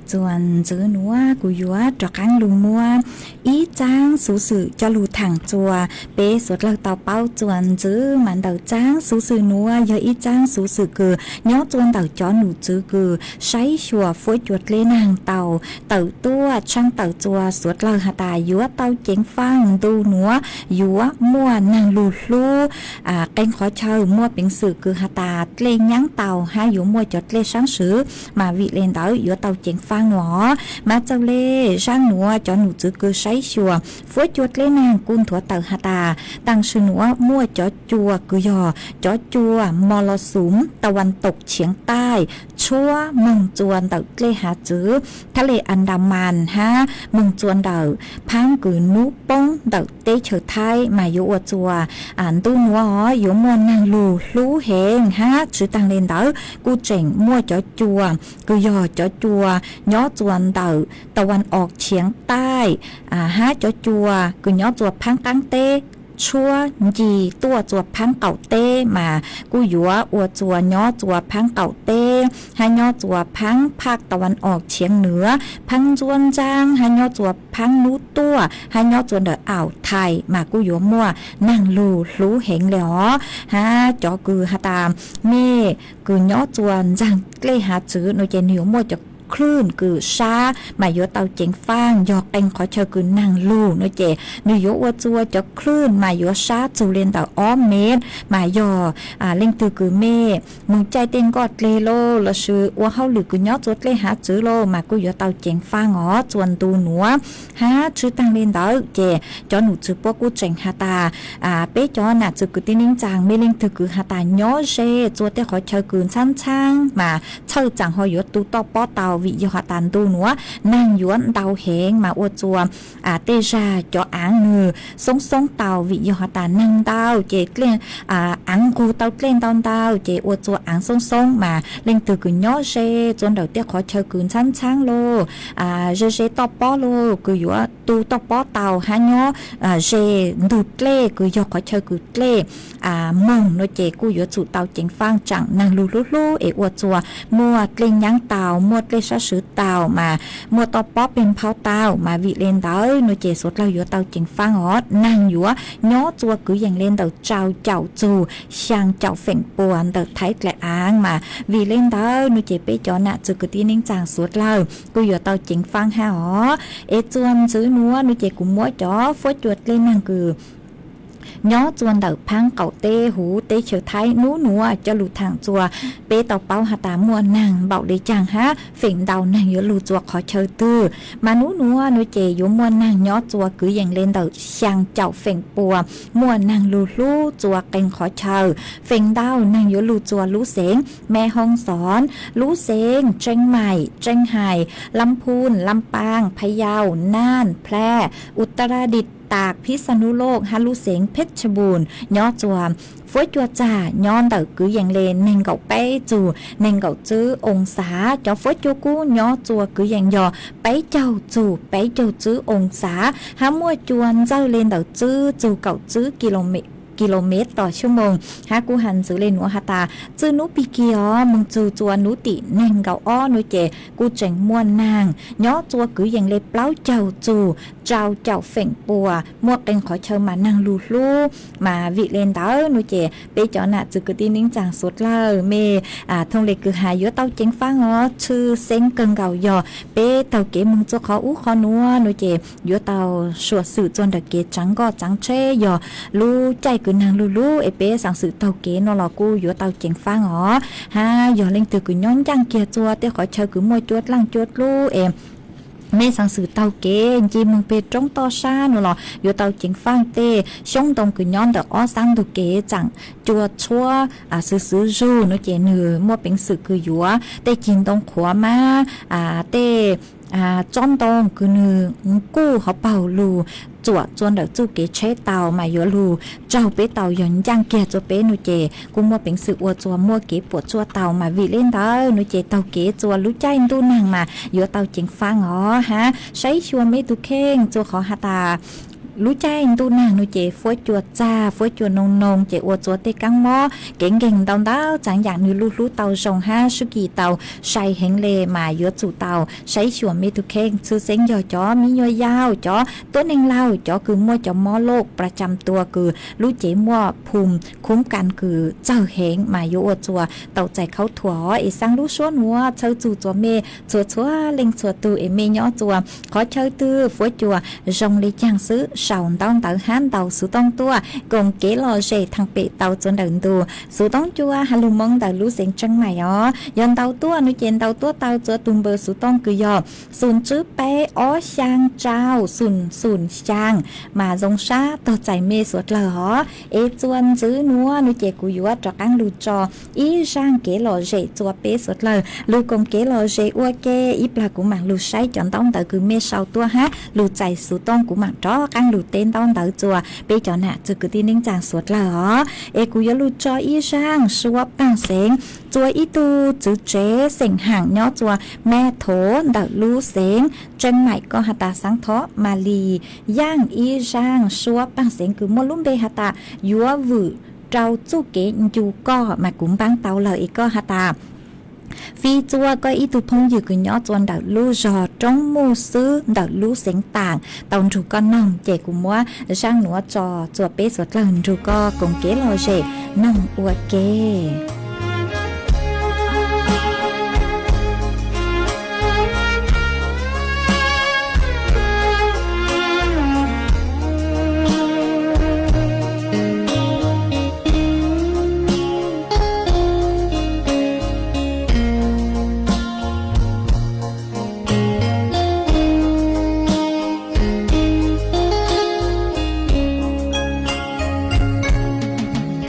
Txuas ntxwv nuav kuv yuav rov qaab lug muab ib txaab xuv xwm coj lug thaam txuas. Peb suav dlawg tau paub txuas ntxwv mas ntawm txaab xuv xwm nuav yog ib txaab xuv xwm kws nyob txuas ntawm cov num tswv kws saib xyuas fuab cua dlej naag tau tawm tuaj tshaaj tawm txuas. Suav dlawg has tas yuav tau ceev faaj ntu nuav yuav muaj naag lug hlub qee qhov chaw muaj peev xwm kws has tas dlej nyaab tau hab yuav muaj cov dlej saab swv, mas vim le ntawd yuav tau ceev faaj nuav. Mas txawm le zaaj nuav cov num tswv kws saib xyuas fuab cua dlej naag kuj nthuav tawm has tas taam sim nuav muaj cov cua kws yog cov cua mos los xum tau vas toom tshiav taij tshuab moog txuas ntawm dlej hav txwv thab le Andaman hab moog txuas ntawm phaab kws nub poob ntawm teb chaws Thaib mas yuav ua txuas ntu nuav yuav muaj naag lug hlub heev hab tsi taag le ntawd kuj tseem muaj cov cua kws yog cov cua nyob txuas ntawm tau vas oos tshiav taij hab cov cua kws nyob txuas phaab qaab teb tshuab nci tuaj txuas phaab qaum teb mas kuj yuav ua txuas nyob txuas phaab qaum teb hab nyob txuas phaab phaj tau vas oos tshiav nwv, phaab ntsuab ntsaab hab nyob txuas phaab nub tuaj hab nyob txuas ntawm Aws Thais mas kuj yuav muaj naag lug hlub heev le os. Hab cov kws has tas mej kws nyob txuas ntxaag dlej hav txwv nuav ces nwg yuav muaj cov khwj kws sab mas yuav tau ceev faaj yog qee qhov chaw kws naag lug nuav ces nwg yuav ua txuas cov khwj mas yuav sab txug le ntawm ob mev mas yog leej twg kws mej moog caij tej nkoj dleg lauj lossis ua hauj lwm kws nyob txuas dlej hav txwv lauj mas kuj yuav tau ceev faaj os txuas ntu nuav. Hab tsi taag le ntawd ces cov num tswv puab kuj tseem has tas peb cov nam txwv kwv tij neej tsaa mej leej twg kws has tas nyob ze txuas tej qhov chaw kws ntxhaab ntxhaab mas txhawj tsaam ho yuav tu toj pob tau vim yog has tas ntu nuav naag yuav ntau heev mas ua txuas tej zag cov aav nwg xoob xoob tau vim yog has tas naag ntau ces aav nqug tau dlej ntau ntau ces ua txuas aav xoob xoob mas leej twg kws nyob ze txuas ntawm tej qhov chaw kws ntxhaab ntxhaab lauj, ze ze toj pob lauj kws yuav tu toj pob tau hab nyob ze ntug dlej kws yog qhov chaw kws dlej moog nuav ces kuj yuav tsum tau ceev faaj tsaam naag lug hlub hlub es ua txuas muaj dlej nyaab tau muaj dlej sab swv tau mas muaj toj pob peg nphau tau mas vim le ntawd nuav ces suav dlawg yuav tau ceev faaj os naag yuav nyob txuas kwv yees le ntawm rau caum txug xyaa caum feem pua ntawm Thaib dlaim aav mas vim le ntawd nuav ces peb cov nam txwv kwv tij neej tsaa suav dlawg kuj yuav tau ceev faaj hab os. Es txuas ntxwv nuav nuav ces kuv muab cov fuab cua dlej naag kws nyob txuas ntawm phaab qaum teb huv teb chaws Thaib nub nuav coj lug thaam txuas. Peb tau paub has tas muaj naag npaum le caag hab feem ntau naag yuav lug txuas qhov chaw twg mas nub nuav nuav ces yuav muaj naag nyob txuas kwv yees le ntawm xyaa caum feem pua muaj naag lug hlub txuas qee qhov chaw. Feem ntau naag yuav lug txuas lub xeev Me Hoo Xoon, lub xeev Tseeb Maim, Tseeb Hais, Lab Phooj, Lab Paaj, Phaj Yau, Naj, Plaj, Utaradis Tas, Phij Xa Nub Looj hab lub xeev Phej Tshaj Npum nyob txuas fuab cua txag nyob ntawm kwv yees le neeg nkaum peb txug neeg nkaum tswb oo xav. Cov fuab cua kub nyob txuas kwv yees yog peb caug txug peb caug tswb oo xav hab muaj cua ntxawj le ntawm tswb txug kaum tswb kis lus mev tos xyuj moos hab kuj has ntxwv le nuav has tas txwj nub pig kig os moog txug txuas nub tim neeg nkaum ob nuav ces kuj tseem muaj naag nyob txuas kwv yees le plaub caug txug rau caum feem pua muaj qee qhov chaw mas naag lug hlub. Mas vim le ntawd nuav ces peb cov nam txwv kwv tij neej tsaa suav dlawg mej thooj le kws has yuav tau ceev faaj os tshwj xeeb kawg nkaus yog peb taug kev moog txuas qhov ub qhov nuav nuav ces yuav tau suam xwm txuas ntawm kev tsaav nkoj tsaav tsheb yog lub caij kws naag lug lub es peb xaav xwm taug kev nuav los kuj yuav tau ceev faaj os. Hab yog leej twg kws nyob ncaaj kiag txuas tej qhov chaw kws muaj cua dlaaj cua dlub es mej xaav xwm taug kev nce moog peg roob toj sab nuav los yuav tau ceev faaj. Tej xyoob ntoo kws nyob ntawm ob xaav ntug kev tsaam cua tshuab xwv xwv zug nuav ces nwg muaj peev xwm kws yuav tej cig ntoo qhuav mab tej tsob ntoo kws nwg kuj ho paug lug txuam txuas ntawm txuj kev tsheb tau mas yuav lug raug peb tau yog ncaaj kiag txuas peb nuav ces kuj muaj peev xwm ua txuas muaj kev puam tsuaj tau mas vim le ntawd nuav ces taug kev txuas lub caij ntuj naag mas yuav tau ceev faaj os hab saib xyuas mej tug kheej txuas qhov has tas Lub caij ntuj nag no ces fuab cua txag, fuab cua noo noo ces ua txua tej kaab mob kev nkeeg ntau ntau txav yaam nws luj hlub tau zoo hab swb kis tau sai heev le mas yuav tsum tau saib xyuas mej tug kheej, tshwj xeeb yog cov me nyuam yaus, cov tuab neeg laug, cov kws muaj cov mob loj pla cam tua kws lub cev muaj phum khub kas kws txawg heev mas yuav ua txua tau txais khaub thuas os. Es xaa lub suab nuav txhawb txug txua mej txhua txhua leej txhua tug es mej nyob txua qhov chaw twg, fuab cua zoo le caag xwb sau ntaub ntawv hab ntaus xuv tooj tuaj koom kev lom zem thaam pem tau txua ntawm ntu xuv tooj cua has lug moo ntawm lub xeev Tseeb Maim os. Yog ntaus tuaj no ces ntaus tuaj tau txua tug npawb xuv tooj kws yog xum tswb peb ob xyaa tsau xum xum xyaa mas zoo sab tog txais mej suav dlawg os. Es txua ntxwv nuav no ces kuv yuav rov qaab lug tso ib zaaj kev lom zem txua peb suav dlawg lug koom kev lom zem ua ke. Ib plag kuv maam lug saib cov ntaub ntawv kws mej sau tuaj hab lug txais xuv tooj kuv maam rov qaab lug teb ntaub ntawv txua peb cov nam txwg kwv tij neej tsaa suav dlawg os. Es kuv yuav lug tso ib zaaj suab paaj xeev txua ib tug txwv tsev xeem haam nyob txua Mab Thov ntawm lub xeev Tseeb Maim, koj has tas Xaav Thov Mas Lis, yaaj ib zaaj suab paaj xeev kws muaj lub npe has tas yuav vwm rau txuj kev ncu koj mas kuv npaab tau lawm es koj has tas Fib txua koj ib tug phooj ywg kws nyob txua ntawm lub zog Roob Muj Xwb ntawm lub xeev Taam tau nrug koj noog ces kuv muab zaaj nuav tso txua peb suav dlawg nrug koj koom kev lom zem noog ua ke.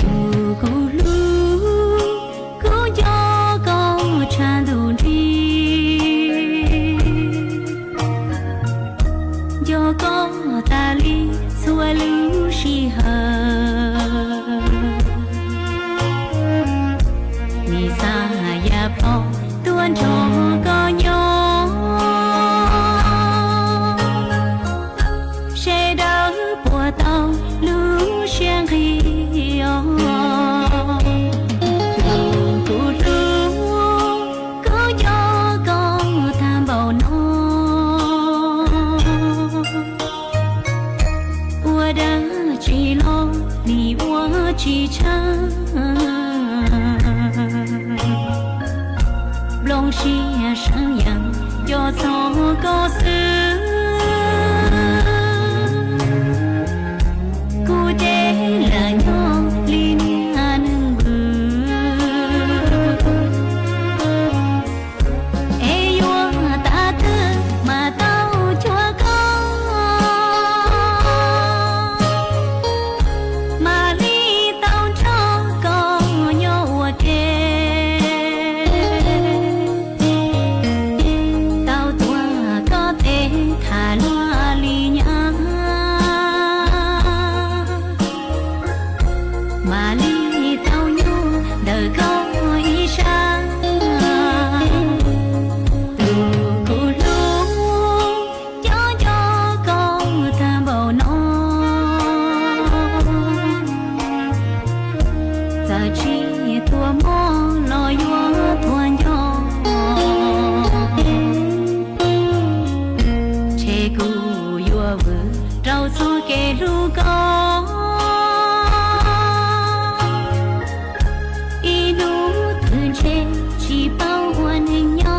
Tus kuv hlub, kuv nco koj tshaj ntuj nrig, nco koj tas li txhua lub sij hawm. Nim xav ya plho tuaj nrog koj nyob, sawv daws puas tau lub siab nqig os. Tus kuv hlub, kuv nco koj tag npaum no, ua dab tsi los nim ua tsis tshaj. Nplooj siab seev yeej nco txog koj xwb, kuv ces lam nyob li niag neeg vwm. Es yuav tas twg mas tau cuag koj, mam li tau nrog koj nyob ua ke. Tau tuav koj tes tham luag li nyab, mam li tau nyob ntawm koj ib sab. Tus kuv hlub, nco nco koj tag npaum no, txawm tsis tuaj mob los yuav tuag nco, ntshe kuv yuav vwm rau txoj kev hlub koj. Ib hnub twg ntshe tsis paub ua neeg nyob.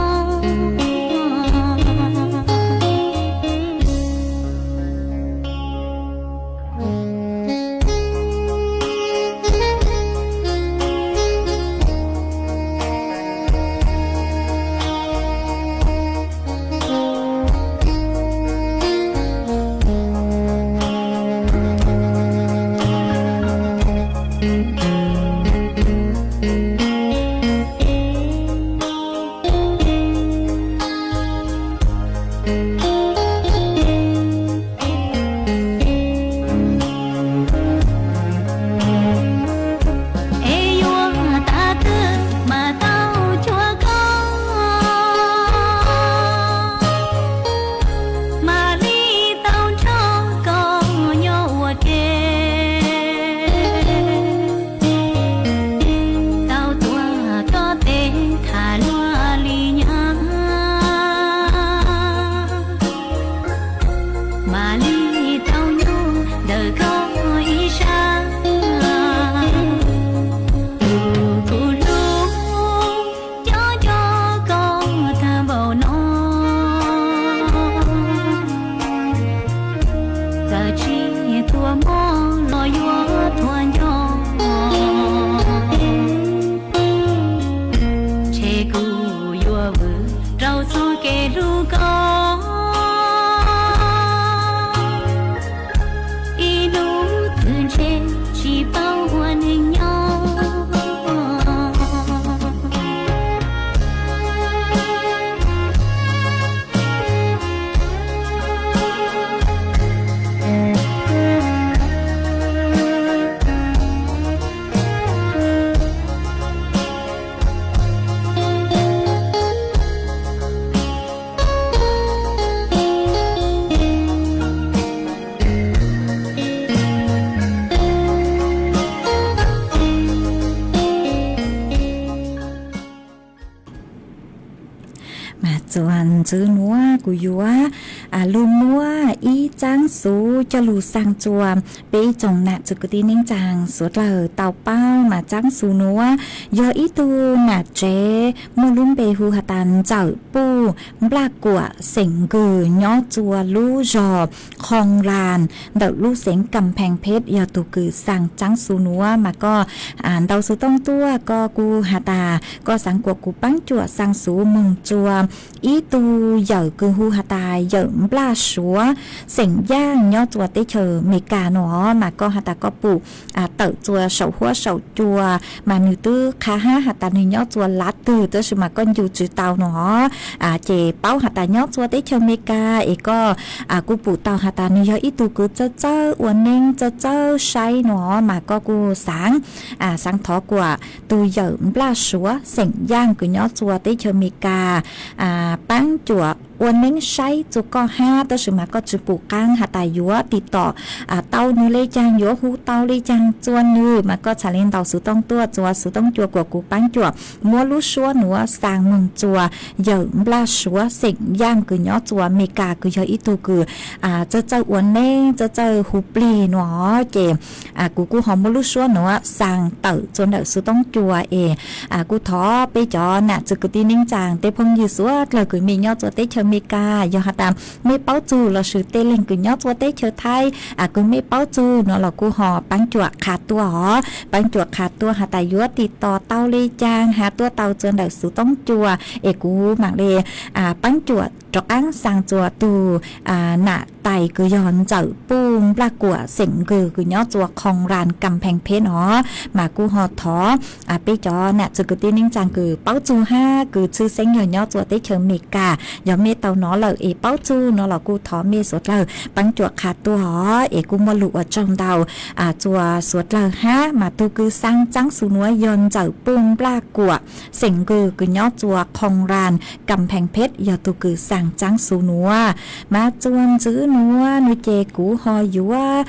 Tus muaj los yuav thuam nco, ntshe kuv yuav vwm rau txoj kev hlub koj. Ib hnub twg ntshe tsis paub ua neej nyob. Mas txuas ntxiv nuav kuv yuav lug muab ib txaab xuv coj lug xaa rua peb ib tsoom nam txwv kwv tij neej tsaa suav dlawg tau paub. Mas txaab xuv nuav yog ib tug nam tsev muaj lub npe hu has tas Ntxawm Puj Nplaj Kuam xeem Nkws nyob rua lub zog Qhoo Las ntawm lub xeev Kam Pheej Pheb yog tug kws xaa txaab xuv nuav. Mas koj ntau xuv tooj tuaj koj kuj has tas koj xaav kuas kuv paab cuam xaa xuv moog rua ib tug yawm kws hu has tas yawm Nplaj Suav xeem Yaaj nyob rua teb chaws Amelikas nuav. Mas koj has tas koj pum tawm rua saum huab saum cua, mas nwg twb qha hab has tas nwg nyob rua lav twg tab sis mas koj ncu tsi tau nuav. Ces paub has tas nyob rua teb chaws Amelikas es koj kuj pum tau has tas nwg yog ib tug kws txawj txawj ua neeb txawj txawj saib nuav. Mas koj kuj xaav, xaav thov kuas tug yawm Nplaj Suav xeem Yaaj kws nyob rua teb chaws Amelikas paab cuam ua neeb saib rua koj hab, tab sis mas koj tsi pum qaab has tas yuav tiv tom tau nwg le caag, yuav hu tau le caag rua nwg. Mas koj txhad le ntau xuv tooj tuaj rua xuv tooj cua kuas kuv paab cuam muab lub suab nuav xaa moog rua yawm Nplaj Suav xeem Yaaj kws nyob rua Amelikas kws yog ib tug kws txawj txawj ua neeb txawj txawj hu plig nuav. Ces kuv kuj ho muab lub suab nuav xaa tawm rua ntawm xuv tooj cua es kuj thov peb cov nam txwv kwv tij neej tsaa tej phooj ywg suav dlawg kws mej nyob rua teb chaws Amelikas yog has tas mej paub txug lossis tej leeg kws nyob rua teb chaws Thaib kws mej paub txug nuav los kuj ho paab cuam qha tuaj os. Paab cuam qha tuaj has tas yuav tiv tom tau le caag has tuaj tau rua ntawm xuv tooj cua es kuv maam le paab cuam rov qaab xaa rua tug nam tais kws yog Ntxawm Puj Nplaj Kuam xeem Nkws kws nyob rua Qhoo Las Kam Pheej Pheb os. Mas kuj ho thov peb cov nam txwv kwv tij neej tsaa kws paub txug hab kws tshwj xeeb yog nyob rua teb chaws Amelikas, yog mej tau nov lawm es paub txug nuav los kuj thov mej suav dlawg paab cuam qha tuaj os. Es kuj muaj lug ua tsaug ntau rua suav dlawg hab. Mas tug kws xaa txaab xuv nuav yog Ntxawm Puj Nplaj Kuam xeem Nkws kws nyob rua Qhoo Las Kam Pheej Pheb yog tug kws xaa txaab xuv nuav. Mas txuas ntxiv nuav nuav ces kuv ho yuav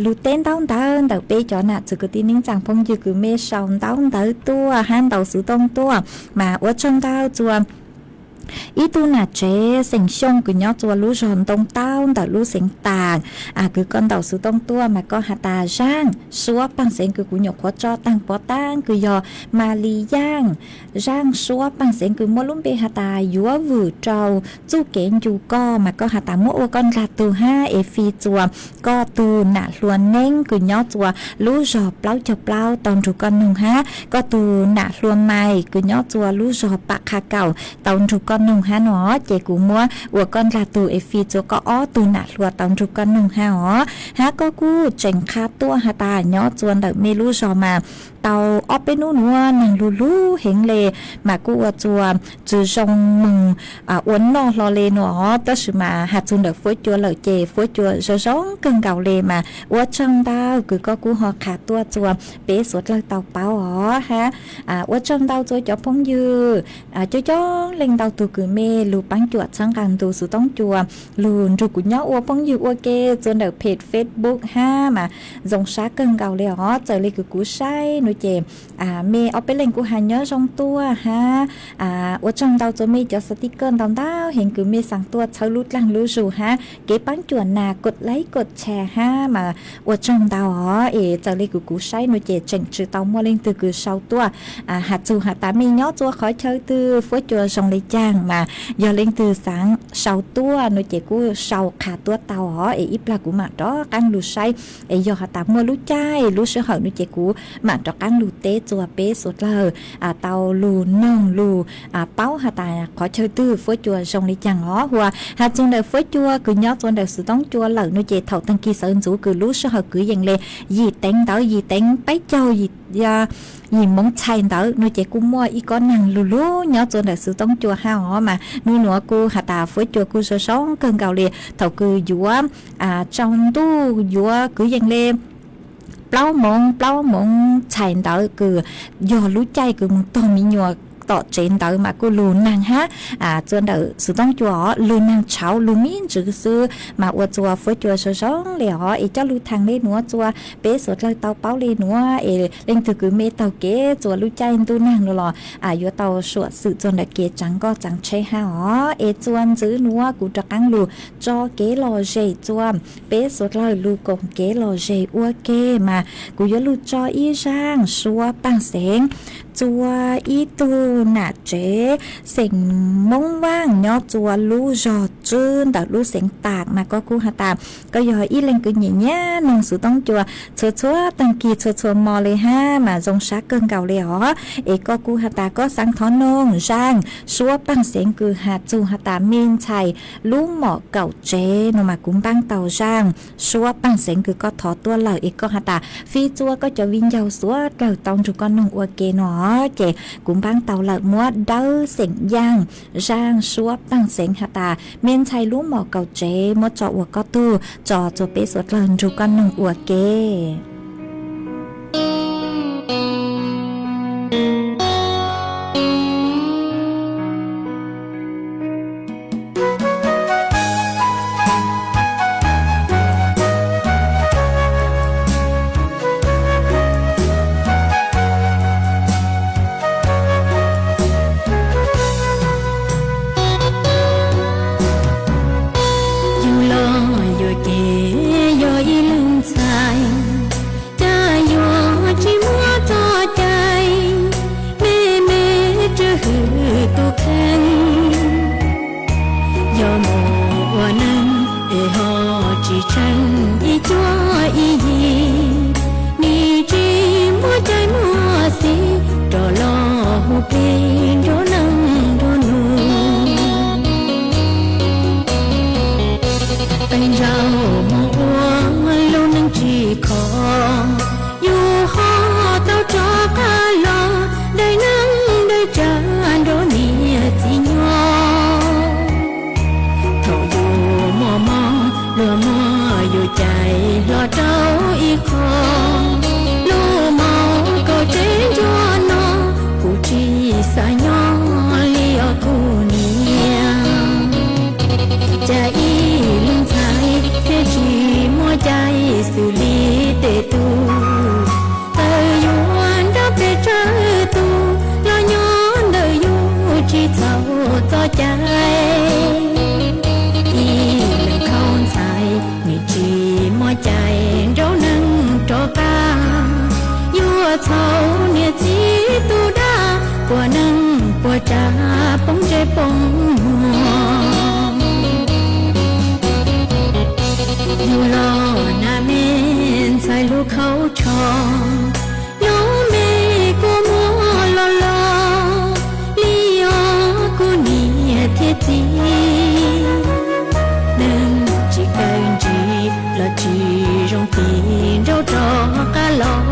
lug teb ntaub ntawv ntawm peb cov nam txwv kwv tij neej tsaa phooj ywg kws mej sau ntaub ntawv tuaj hab ntau xuv tooj tuaj. Mas ua tsaug ntau rua ib tug nam tsev xeem Xyooj kws nyob rua lub zog Ntoo Taub ntawm lub xeev Taas, kws koj ntau xuv tooj tuaj mas koj has tas zaaj suab paag xeev kws kuv nyuam qhuav tso taag pov taab kws yog Mas Lis Yaaj. Zaaj suab paag xeev kws muaj lub npe has tas yuav vwm rau txuj kev ncu koj, mas koj has tas muab ua koj ndlag tug hab es fij rua koj tug nam hluas neeb kws nyob rua lub zog plaub caug plaub tau nrug koj noog hab koj tug nam hluas mais kws nyob rua lub zog Pam Qha Kaum tau nrug koj noog hab no. Ces kuv muab ua koj ndlag tug es fij rua koj ob tug nam hluas tau nrug koj noog hab os. Hab koj kuj tseem qha tuaj has tas nyob rua ntawm mej lub zog mas tau ob peb nub nuav naag lug lug heev le, mas kuj ua rua tsi zoo moog ua noj hlo le no os. Tab sis mas has txug ntawm fuab cua lawm ces fuab cua zoo zoo kawg nkaus le. Mas ua tsaug ntau kws koj kuj ho qha tuaj rua peb suav dlawg tau paub os hab. Ua tsaug ntau rua cov phooj ywg coob coob leej ntau tug kws mej lug paab cuam txhawb nqaa ntu xuv tooj cua lug nrug kuv nyob ua phooj ywg ua ke rua ntawm page Facebook hab mas zoo sab kawg nkaus le os. Txawm le kws kuv saib nuav ces mej ob peb leeg kuj has nyob zoo tuaj hab. Ua tsaug ntau rua mej cov sticker ntau ntau heev kws mej xaa tuaj txhawb lub dlaag lub zug hab kev paab cuam nas kod like kod share hab mas ua tsaug ntau os. Es txawm le kws kuv saib nuav ces tseem tsi tau muaj leej twg kws sau tuaj has txug has tas mej nyob rua qhov chaw twg, fuab cua zoo le caag. mas yog leej twg xaav sau tuaj no ces kuj sau qha tuaj tau os, es ib plag kuv mam rov qaab lug saib, es yog has tas muaj lub caij lub sij hawm no ces kuv mam rov qaab lug teb txuas peb suav dlawg tau lug noog lug paub has tas qhov chaw twg fuab cua zoo le caag os. Ua has txug ntawm fuab cua kws nyob txuas ntawm Xwm Toob Cua lawm no ces thaum taag kis sawv ntxuv kws lub sij hawm kwv yees le yim teev ntawd, yim teev peb caug, yim moov txhais ntawd no ces kuj muaj ib kob naag lug lug nyob txuas ntawm Xwm Toob Cua hab os. Mas nub nuav kuj has tas fuab cua kuj zoo zoo kawg nkaus le. Thaum kws yuav tsaus ntuj yuav kwv yees le plaub moov, plaub moov txhais ntawd kws yog lub caij kws moog tog miv nyuas tom tsev ntawd mas kuj lug naag hab. Txuas ntawm Xwm Toob Cua os lug naag tshauv lug miv ntsws xwb mas ua txuas fuab cua zoo zoo le os. Es coj lug thaam le nuav txuas peb suav dlawg tau paub le nuav, es leej twg kws mej taug kev txuas lub caij ntuj naag nuav los yuav tau suam xwm txuas ntawm kev tsaav nkoj tsaav tsheb hab os. Es txuas ntxwv nuav kuv rov qaab lug tso kev lom zem txuas peb suav dlawg lug koom kev lom zem ua ke mas kuv yuav lug tso ib zaaj suab paaj xeev txuas ib tug nam tsev xeem Moob Vaaj nyob txuas lub zog tswb ntawm lub xeev Tam mas koj kuj has tas koj yog ib leeg kws nyam nyam noog Xwm Toob Cua txhua txhua taag kis txhua txhua mo le hab mas zoo sab kawg nkaus le os. Es koj kuj has tas koj xaav thov noog zaaj suab paaj xeev kws has txug has tas me ntxhais lub mom kaum tsev no mas kuv npaab tau zaaj suab paaj xeev kws koj thov tuaj lawm. Es koj has tas fij txuas koj cov viv ncaus suav dlawg tau nrug koj noog ua ke no ces kuv npaab tau lawm muab dawb xeem yaaj zaaj suab paaj xeev has tas me ntxhais lub mom kaum tsev muab tso ua koj tug tso txuas peb suav dlawg nrug koj noog ua ke. Yug los yuam kev yog ib leeg ntxhais, cas yuav tsis muaj txoj cai, me me tswj hwm tus kheej. Yog mus ua neeg es ho tsis tsheej ib cuab ib yig, nim tsis muaj cai muaj xis rov los hu plig nrog neej nrog nus. Qee zaug mus ua lub neej tsis khov, yus ho tau rov qab los daig neej daig tsav nrog niam txiv nyob. Thaum yus mos mos luag muab yus cais hlo rau ib qho, lub mos kaum tsev ntsuag no kuv tsis xav nyob li os kuv niam. Cas ib leeg ntxhais thiaj tsis muaj cai xws li tej tug, tawm yuav nrog peb tsawg tug los nyob ntawm yus tsis txhaum txoj cai. Ib leeg khaub ntxhais nim tsis muaj cai nraug neeg rov qab, yuav txhaum niam txiv tus dag, puas neej puas tsav poob ntsej poob muag. Yug los na me ntxhais lub khaub tsho, lub npe kuj muaj los los li os kuv niam thiab txiv. Neeg tsis kawg ntsis los tsis zoo tis nraug rov qab los,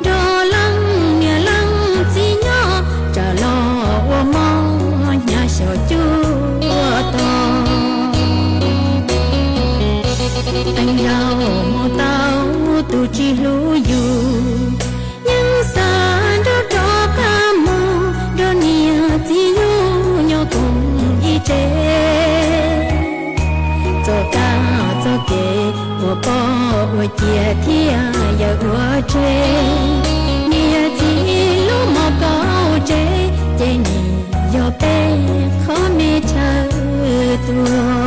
nrog leej niam leej txiv nyob tsam los ua mov hnyav xyaum cuaj tog. Qee zaug mus tau tus tsis hlub yus, yeej xav nrog rov qab mus nrog niam txiv yug nyob koom ib tsev. Txoj kab txoj kev ua poj ua ciav thiab yawm ua tseg, niam txiv lub mos kaum tsev ces nim yog peb qhov me chaw tuag.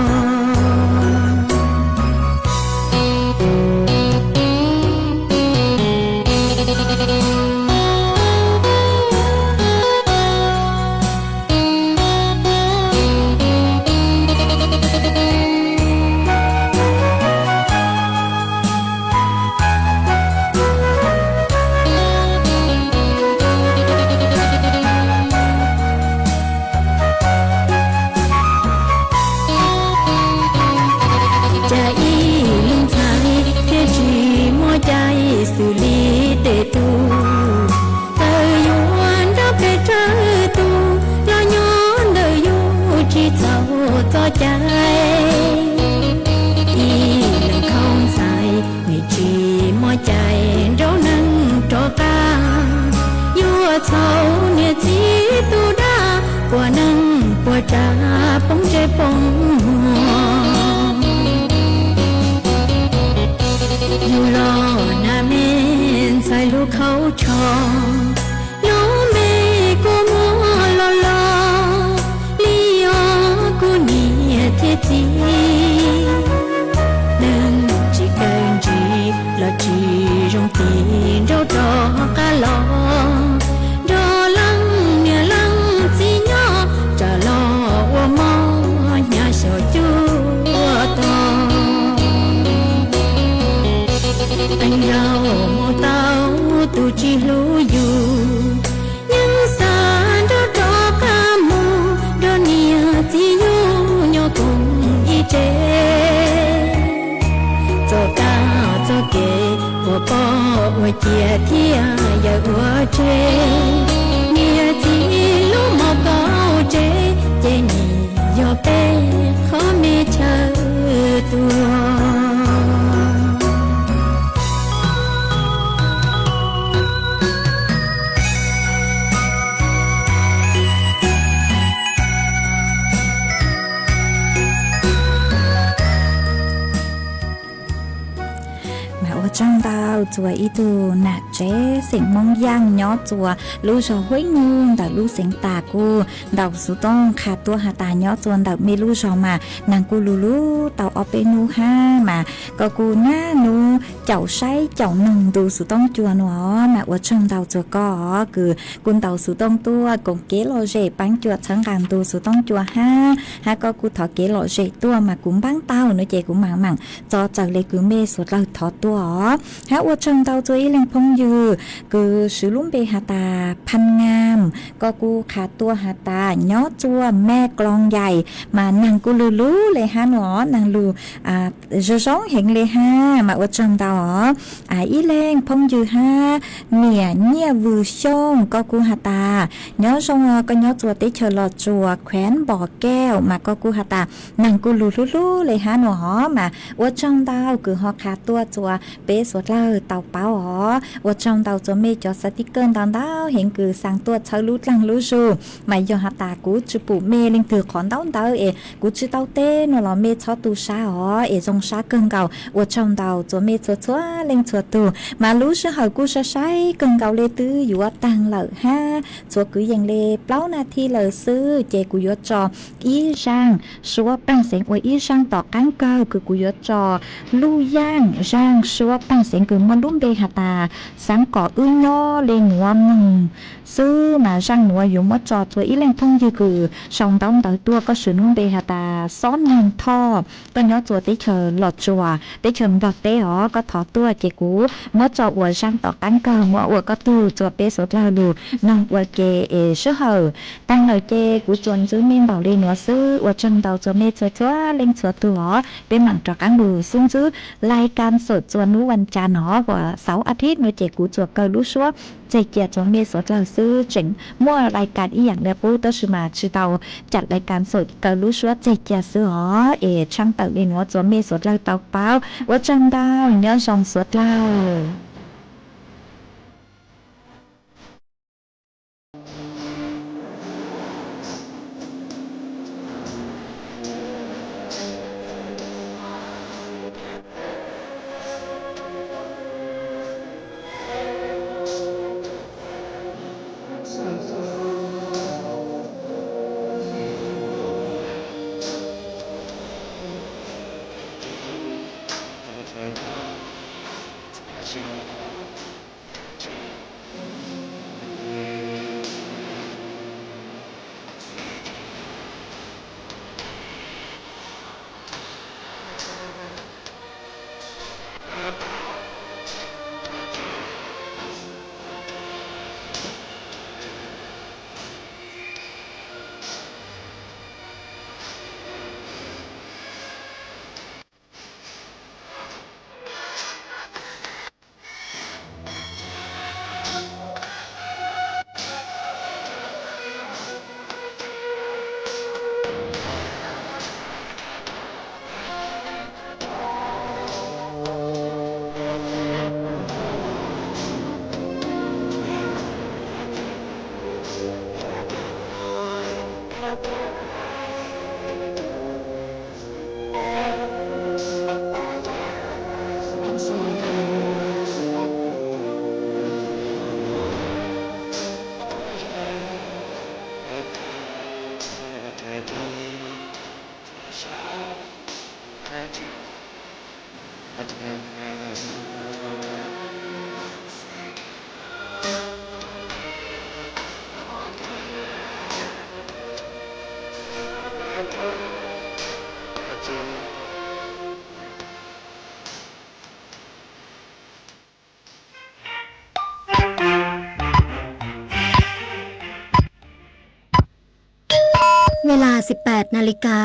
Xws li tej tug kawg yuav nrog peb tsawg tug los nyob ntawm yus tsis txhaum txoj cai. Ib leeg khaub ntxhais nws tsis muaj cai nraug neeg rov qab, yuav txhaum niam txiv tus dab, puas neeg puas tsav poob ntsej poob muag. Yus los nag me ntxhais lub khaub tsho, lub npe kuj muaj los los li os kuv niam thiab txiv. Neeg tsis kawg ntsis los tsis zoo tis nraug rov qab los, nrog leej niam leej txiv nyob, tsam los ua mov hnyav xyaum cuaj tog. Qee zaug mus tau tus tsis hlub yus, yeej xav nrog rov qab mus nrog niam txiv yus nyob koom ib tse. Txoj kab txoj kev ua poj ua ciav thiab yawm ua tseg, niam txiv lub mos kaum tsev ces nim yog peb qhov me chaw tuag. Mas ua tsaug ntau txuas ib tug nam tsev xeem Hmoob Yaj nyob txuas lub zos Huib Nyug ntawm lub xeev Tas kuj ntaus xov tooj qha tuaj has tas nyob txuas ntawm mej lub zos mas neeg kuj lug lug tau ob peb hnub hab mas koj kuj nyab nub caum saib caum noog ntu xov tooj cua nuav mas ua tsaug ntau txuas koj kws kuj ntaus xov tooj tuaj koom kev lom zem paab cua txhawb nqaa ntu xov tooj cua hab, hab koj kuj thov kev lom zem tuaj mas kuv npaab tau nuav ces kuv maam maam txo txawm le kws mej suav dlawg thov tuaj os. Hab ua tsaug ntau txuas ib leeg phooj ywg kws swv lub npe has tas Phaj Ngam, koj kuj qha tuaj has tas nyob txuas Mej Kloos Yaim mas neeg kuj lug lug le hab nuav, neeg lug zoo zoo heev le hab mas ua tsaug ntau os. Ib leeg phooj ywg hab, Niam Nyiaj Vws Xyooj, koj kuj has tas nyob zoo, koj nyob txuas teb chaws Los Tsuas, Khueev Npom Kej mas koj kuj has tas neeg kuj lug hlub hlub le hab nuav os mas ua tsaug ntau kws ho qha tuaj txuas peb suav dlawg tau paub os. Ua tsaug ntau txuas mej cov xav tib kawg ntau ntau heev kws xaa tuaj txhawb lub dlaag lub zug mas yog has tas kuv tsi pum mej leej twg qhov ntaub ntawv es kuv tsi tau teb nuav los mej txhob tu sab os es zoo sab kawg nkaus. Ua tsaug ntau txuas mej txhua txhua leej txhua tug mas lub sij hawm kuj sai sai kawg nkaus le twb yuav taag lawm hab txhua kwv yees le plaub nas thi lawm xwb ces kuv yuav tso ib zaaj suab paaj xeev ua ib zaaj tom qaab kawg kws kuv yuav tso lub yaaj zaaj suab paaj xeev kws muaj lub npe has tas xaav kom wb nyob le nuav mloog xwb mas zaaj nuav yuav muab tso txuas ib leej phooj ywg kws sau ntaub ntawv tuaj, koj swv lub npe has tas Xob Neeg Thoj, koj nyob txuas teb chaws Los Tsuas teb chaws Nplog teb os, koj thov tuaj ces kuv muab tso ua zaaj tom qaab kawg muab ua koj tug txuas peb suav dlawg lug noog ua ke es sij hawm taag lawm ces kuv tsuas ntsib mej npaum le nuav xwb. Ua tsaug ntau txuas mej txhua txhua leej txhua tug os, peb maam rov qaab lug xub ntsib lais kas xoom txuas nub vas cas no uas xauv a thib nuav ces kuv tsuas kaw lub suab tseg cia txuas mej suav dlawg xwb, tseem muaj lais kas ib yaam le qub tab sis mas tsi tau cam lais kas xoom, kaw lub suab tseg cia xwb os es tshaaj tawm le nuav txuas mej suav dlawg tau paub. Ua tsaug ntau, nyob zoo suav dlawg. เวลา สิบแปด นาฬิกา